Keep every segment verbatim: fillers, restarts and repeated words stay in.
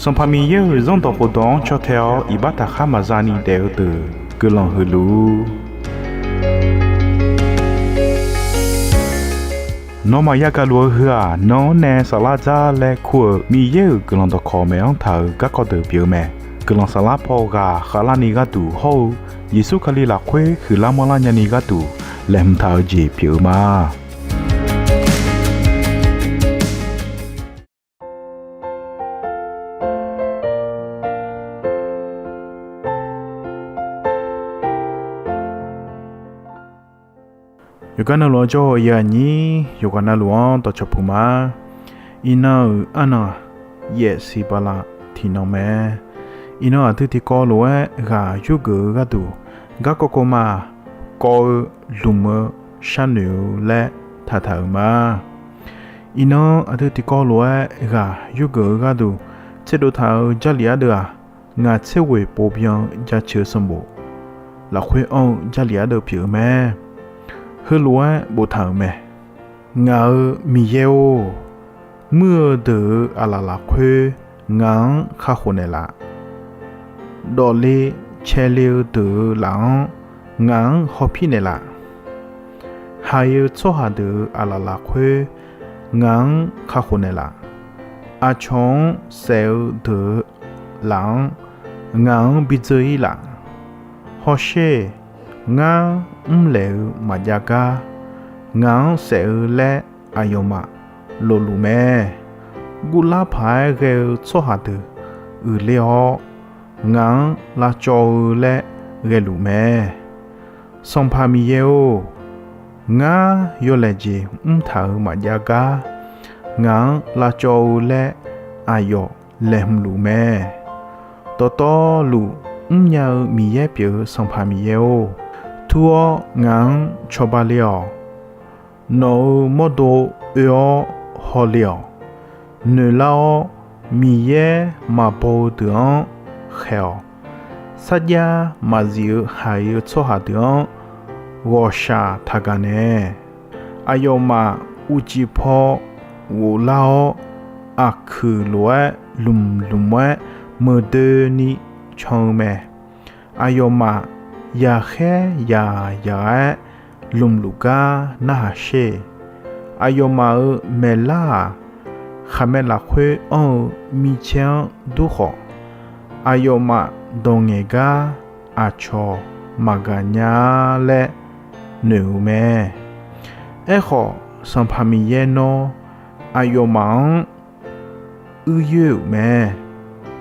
Sanqpaq Miqyaer-euq Zanrdawq khofdawq-anr caw tae-awr iqbax taqkhar maqza ni daef-eu deuq guiqlanq huiq luf-ur. Nawmaf yagaq luf-eu heu-aq, nan-anr nae saflar dzar laer kur-euq Miqyaer-euq guiqlanq dawqkawq maeq-anr taq-euq garkawv deuq pyeuf-eu mae. Guiqlanq saflar paw ghaq khavlarni gharduq hawr-eu Yeqsur Kali lafkhoer huiqlar manrlar nyani gharduq laeqhmq taq-eu jeq pyeuf-eu ma. Yawqgar navluf-anr jawr-eu yanyir yawqghaq navluf-anr dawqcawq puq ma. Iqnan-euq arnan-aq, yaef siq bala tiqnan mae. Iqnan aqdui tiqkawv lof-aer ghaq yurgeuf-eu gharduq garkawv kawv ma kawv-eu lmq-eu sharnoeq-eu laer taqtaq-euq ma. Iqnan aqdui tiqkawv lof-aer ghaq yurgeuf-eu gharduq tserdov taq-euq Jarlif ardeuv-aq, ngaq tser ghoeq pov byan-eu jaceuq sanqbof lafkhoer anr-eu Jarlif ardeuv pyeuf-eu mae. Heulof-aer boftaq-euq mae. Ngaq-euq Miqyaer-or, muir-eu deuq-euq aqlaf lafkhoer ngaq-anr kakhof naeqlaf. Dawfle caele-eu deuq-euq laf-anr ngaq-anr hawpir naeqlaf. Haiq-eu tsawrhaq deuq-euq aqlaf lafkhoer ngaq-anr kakhof naeqlaf. Aqcawq-anr saef-eu deuq-euq laf-anr ngaq-anr bidzeur-ir laf. Hawsher, ngar mrlaeq-eu maqjav gar ngaq-anr saef-eu laer aqyawfmaf lofluf mae. Guvlar paq-aer ghae-eu tsawrhaq deuq uiqler-awr, ngaq-anr lavcawv-eu laer ghaeluf mae. Sanqpaq Miqyaer-or, ngar yawlaeq jeq mrtaq-euq maqjav gar ngaq-anr lavcawv-eu laer aqyawf laeqhmq luf mae. Dawqtawvluf mrnya-eu Miqyaer pyeuf-eu Sanqpaq Miqyaer-or, tur-awr ngaq-anr cawba le-awq. Nawq-euq mawrdo oe-awr hawle-awq. Noeqlar-awr, Miqyaer maqbaw-eu deuq-anr khaeq-awq. Sarjax maqzif-eu haiq-eu tsawrhaq deuq-anr ghawqshaq taqgaq nae. Aqyawfmaf uqcif paw ghoflar-awr, aqkuiq lof-aer lmqlmq-aer meuqdoeni can-eu mae. Aqyawfmaf yaqkhaer yaqyaq-aer lmqluf gar narhaq sher. Aqyawfmaf-euq maeqlar-aq, khaqmae lafkhoer anr-eu micaer-anr dur khawf, aqyawfmaf dawq ngaeq gar aqcawq maqgaq nya-a laer noeq-eu mae. Aerkhawf, Sanqpaq Miqyaer nawr aqyawfmaf-anr uir yoer-euq mae.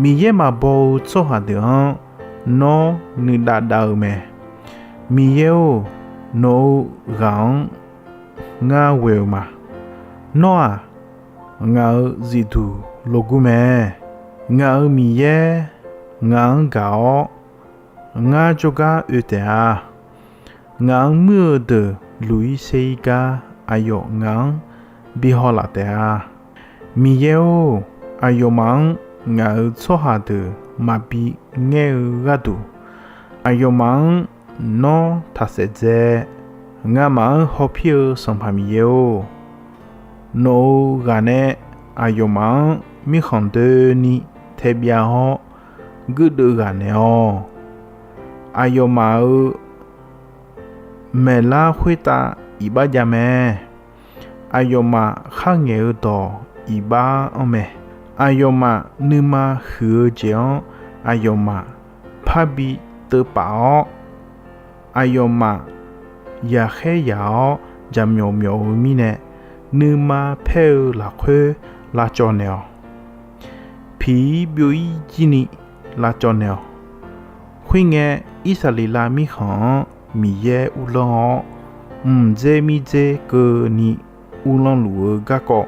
Miqyaer maqbaw-eu tsawrhaq deuq-anr nawr nuidav dav-eu mae. Miqyaer-or, nawq-euq ghaq-anr ngar ghoe-eu ma. Nawr-aq, ngaq-euq zifduq logur mae. Ngaq-euq Miqyaer, ngaq-anr gaq-awr ngar jawrgar oe taef-a. Ngaq-anr muir-eu deuq luq-ir ser-ir gar aqyawf ngaq-anr bi haw laf taef-a. Miqyaer-or, aqyawfmaf-anr ngaq-euq tsawrhaq deuq maqbi ngaer-eu gharduq, aqyawfmaf-anr nawr taqsaef dzae. Ngamaf-anr hawpir-eu Sanqpaq Miqyaer-or, nawq-euq ghaq nae aqyawfmaf-anr mirkhanq doeni taebyav-awr guirdeuv ghaq naeq-awq. Aqyawfmaf-euq maeqlar khoertav iqbax jav mae. Aqyawfmaf kharngaeq-eu dawq iqbax anr mae. Aqyawfmaf nuima huiq-eu jeq-anr aqyawfmaf parbi teuvpaf-awr, aqyawfmaf yaqkhaer yaq-awr jaqmyawf myawf-eu mirnae, nuima paer-eu lafkhoer lavcawv naeq-awq. Piq-ir byov-ir jir ni lavcawv naeq-awq. Khoerngae, Irsaqleqlav mirkhanq-anr Miqyaer uvlanr-awr, mqdzer mirdzer keuvni uvlanr luf-eu garkawv,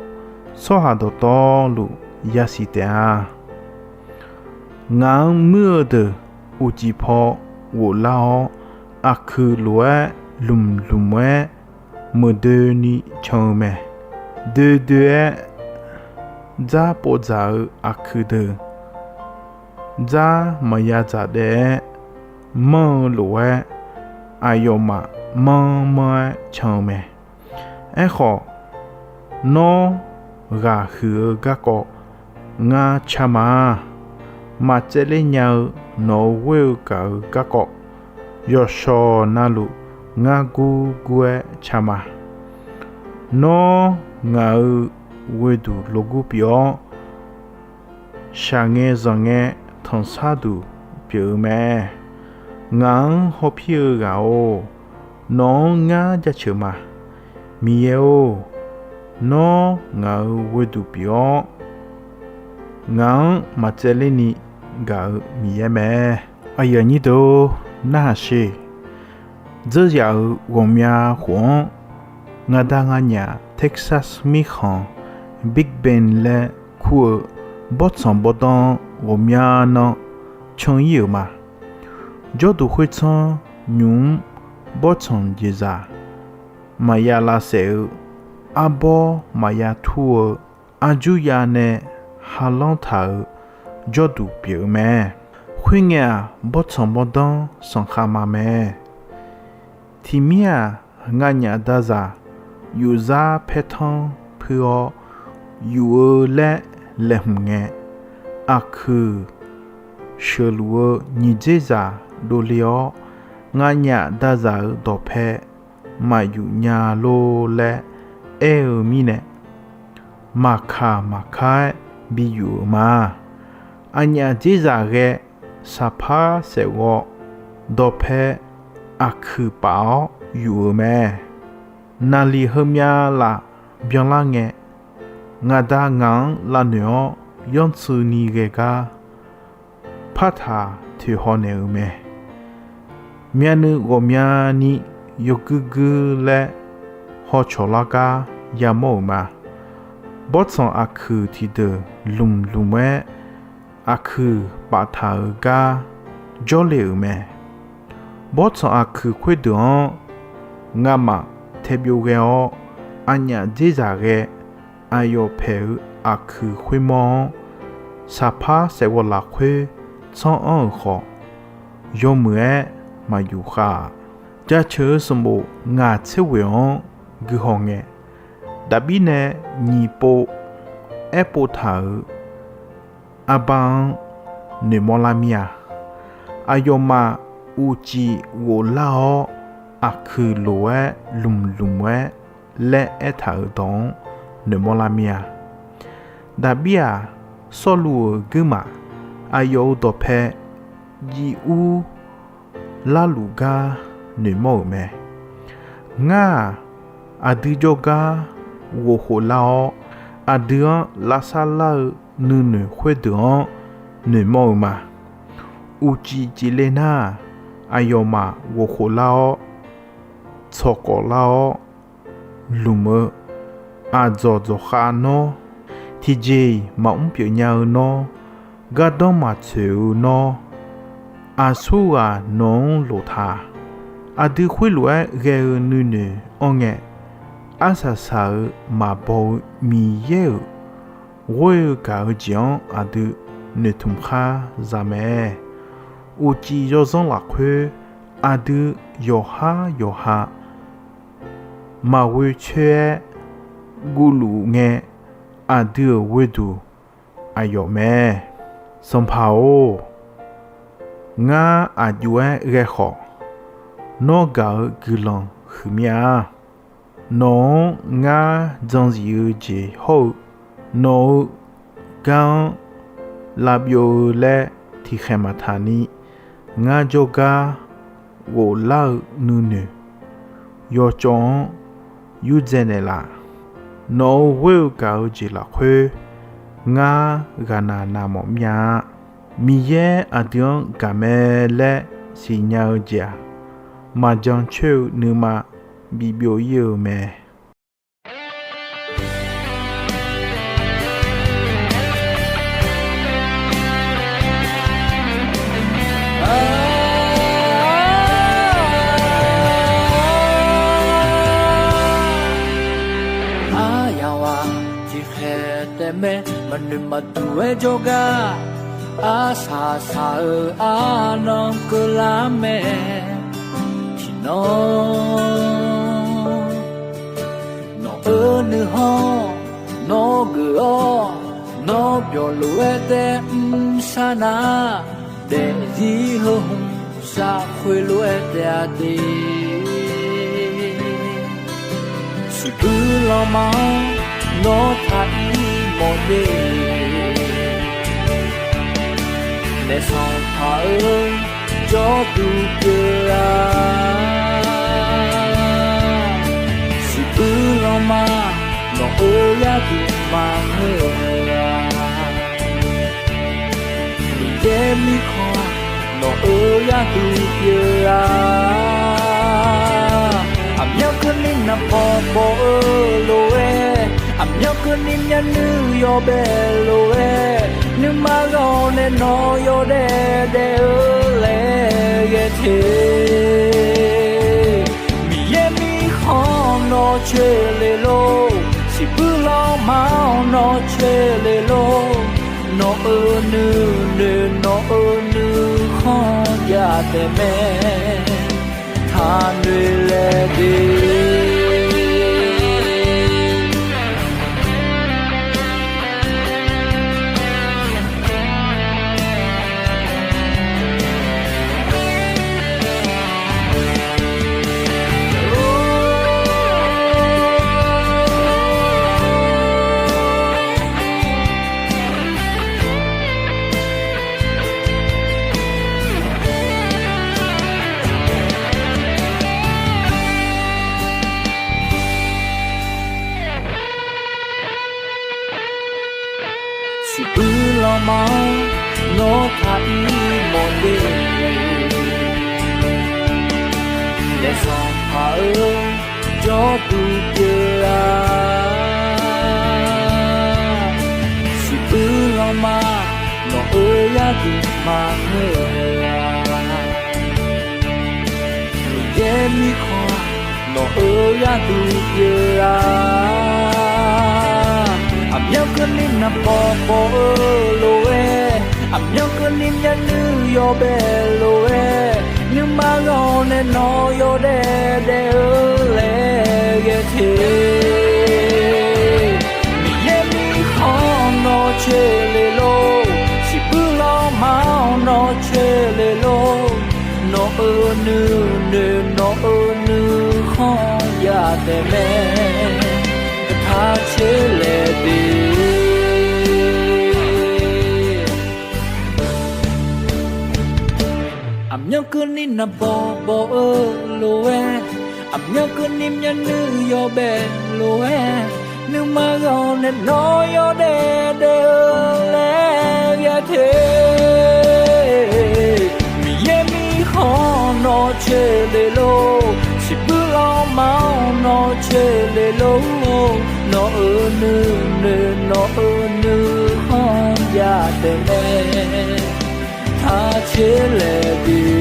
tsawrhaq dawqtawvluf yasiq taef-a. Ngaq-anr muir-eu deuq uqcif paw ghoflar-awr, aqkuiq lof-aer lmqlmq-aer meuqdoeni can-eu mae. Doe doe-aer dzar povdzaq-eu aqkuiq deuq, dzar maqya dzaq daef-aer manr-eu lof-aer, aqyawfmaf manr manr-aer can-eu mae. Aerkhawf, nawr ghaq huiq-eu garkawv ngar car ma. maqtsaevler nya-eu nawq-euq ghoer-eu gaq-eu garkawv yawqshawq navluf ngar gurgur-aer ca ma. Nawr ngaq-euq ghoeduq logur pyeuf-awr, shaqngae zanqngae tanqsar duq pyeuf-eu mae. Ngaq-anr hawpir-eu ghaq-or, nawq-anr ngar jaceuq ma. Miqyaer-or, nawr ngaq-euq ghoeduq pyeuf-awr, ngaq-anr maqtsaevler ni gaq-eu Miqyaer mae. Aqyuif aqnyir deuq-or, narhaq sher. Dzeur yaf-euq ghawqmya khof-anr, ngaqda nganyaf Texas mirkhanq Big Bend laer kur-eu bawrtsanq bawrdanr ghawqmya nan can-ir-euq ma. Jawrduq khoertsanr nymq-mr bawrtsanq jeqzaq maqya lavsaef-eu, arbawr maqya tur-eu, arjur ya nae halanr taq-euq jawrduq pyeuf-eu mae. Khoerngae-aq, bawrtsanq bawrdanr sanqkhav ma mae. Tiqmir-aq, nganyaf dazaq yufzar paertanr puir-awr yuf-eu laer laeqhmq ngae, aqkuiq sheuqluf-eu nyiq dzerzaq dovle-awr, nganyaf dazaq-euq dawqpae maqyuf nya lor laer aer-eu mirnae, maqkaq maqkar-aer bi yuf-euq ma. Aqnyaf dzerzaq ghae saqpar saef ghawv dawqpae aqkuiq paf-awr yuf-euq mae. Naqliq heumya laf byanlar ngae, ngaqda ngaq-anr lavnoeq-awr yanrtsuini ghae gar partaq toeqhaw naeq-euq mae. Myavnuiv ghawqmyani yawguir guir laer hawcawq lar gar yamawr-euq ma. Bawrtsanq aqkuiq tiqdeuq lmqlmq-aer aqkuiq paftaq-euq gar jawrle-euq mae. Bawrtsanq aqkuiq khoerdeuq-anr ngamaf taebyov ghae-awr, aqnyaf dzerzaq ghae aqyawf paeq-eu aqkuiq khoermawr-anr saqpar saef ghawv lafkhoer tsanr-anr-euq khawf, yawmuiq-aer maqyuf khav-aq. Jaceuq-eu sanqbof ngaq tser ghoeq-anr guihaw ngae, Daqbir nae nyiq pov aerpov taq-euq arbar-anr noeqmawr lar mir-a. Aqyawfmaf uqcif ghoflar-awr, aqkuiq lof-aer lmqlmq-aer laer aertaq-euq dawq-anr noeqmawr lar mir-a. Daqbir-aq, Sawrluv-euq guirmaf aqyawf-euq dawqpae jiv ur larluf gar noeqmawr-euq mae. Ngar-aq, aqdui jawrgar ghofkhof lar-awr, aqdui-anr lavsar lar-eu nuinoeq khoerdeuq-anr noeqmawr-eu ma. Uqcif cifle nar-aq, aqyawfmaf ghofkhof lar-awr, tsawqkawf lar-awr, lmq-eu aqdzawq dzawqkhav nawr, tiqjeq-iq maqmr pyeuf nya-eu nawr, gardanr maqtsoeq-eu nawr, aqsurghaq nawq-anr lof taq. Aqdui khoerlof-aer ghae-eu nuinoeq anr ngae, arsaq saq-eu maqbaw-eu Miqyaer-euq ghoer-eu gaq-eu jeq-anr aqdui noeqtmq khar za mae. Uqcif yawzanr lafkhoer aqdui yawqhar yawqha maqghoe coer-aer guvluf ngae, aqdui-euq ghoeduq aqyawf mae. Sanqpaq-or, ngar aqjox-aer ghae khawf, nawr gaq-eu guiqlanq huiqmir-a. Nawq-anr ngar jan zif-eu jeq hawr-eu, nawq-euq gar-anr lavbyov-eu laer tiqkhaeq maqtaq ni, ngar jawrgar ghoflar-eu nuinoeq yawcawv-anr yurdzae naeqlaf. Nawq-euq ghoer-eu gaq-eu jeq lafkhoer ngar ghaqnaq navmawf mir-a. Miqyaer aqdui-anr gaq mae laer siqnya-eu jeq-aq, maqjan coer-eu nuima bibyov ir-eu mae. Aryamq-aq tiqkhaeq taef mae, maqnoeq maqduq-aer jawrgar, arsaq saq-eu arnan keuvlar mae. Tiqnan nawq-euq nuikhanr nawr geuf-awr, Nawr byawq lof-aer taev mrshar nar, daefzir heu hmq sar khoerlof-aer taef-a de. Siqbuir lanma-anr nawr taq ir mawf de. Naef sanqpaq-euq jawrduq pyeuf-a. Siqbuir lanma nawq-euq yarduq maqngeur-a. Miqyaer mirkhanq nawq-euq yarduq pyeuf-a. Aqmyanluf keuvni naqbawq bawq-eu lof-aer, aqmyanluf keuvni myavnuiv yawbae lof-aer, nuima ghaq nae nawq yawdaef daef-eu laer ghae te. Miqyaer mirkhanq nawr coer le lor, siqbuir lanma-anr nawr coer le lor. Nawq-euq nuinoeq nawq-euq nuikhanr jav taef mae, taqnoeq laer de. Siqbuir lanma-anr nawr taq ir mawf de. Naef sanqpaq-euq jawrduq pyeuf-a. Siqbuir lanma nawq-euq yarduq maqngeur-a. Miqyaer mirkhanq nawq-euq yarduq pyeuf-a. Aqmyanluf keuvni naqbawq bawq-eu lof-aer, aqmyanluf keuvni myavnuiv yawbae lof-aer, nuima ghaq nae nawq yawdaef daef-eu laer ghae te. Miqyaer mirkhanq nawr coer le lor, siqbuir lanma-anr nawr coer le lor. Nawq-euq nuinoeq nawq-euq nuikhanr jav taef mae, taq coer laer de. Aqmyanluf keuvni naqbawq bawq-eu lof-aer, aqmyanluf keuvni myavnuiv yawbae lof-aer, nuima ghaq nae nawq yawdaef daef-eu laer ghae te. Miqyaer mirkhanq nawr coer le lor, siqbuir lanma-anr nawr coer le lor. Nawq-euq nuinoeq nawq-euq nuikhanr jav taef mae, taq coer laer de.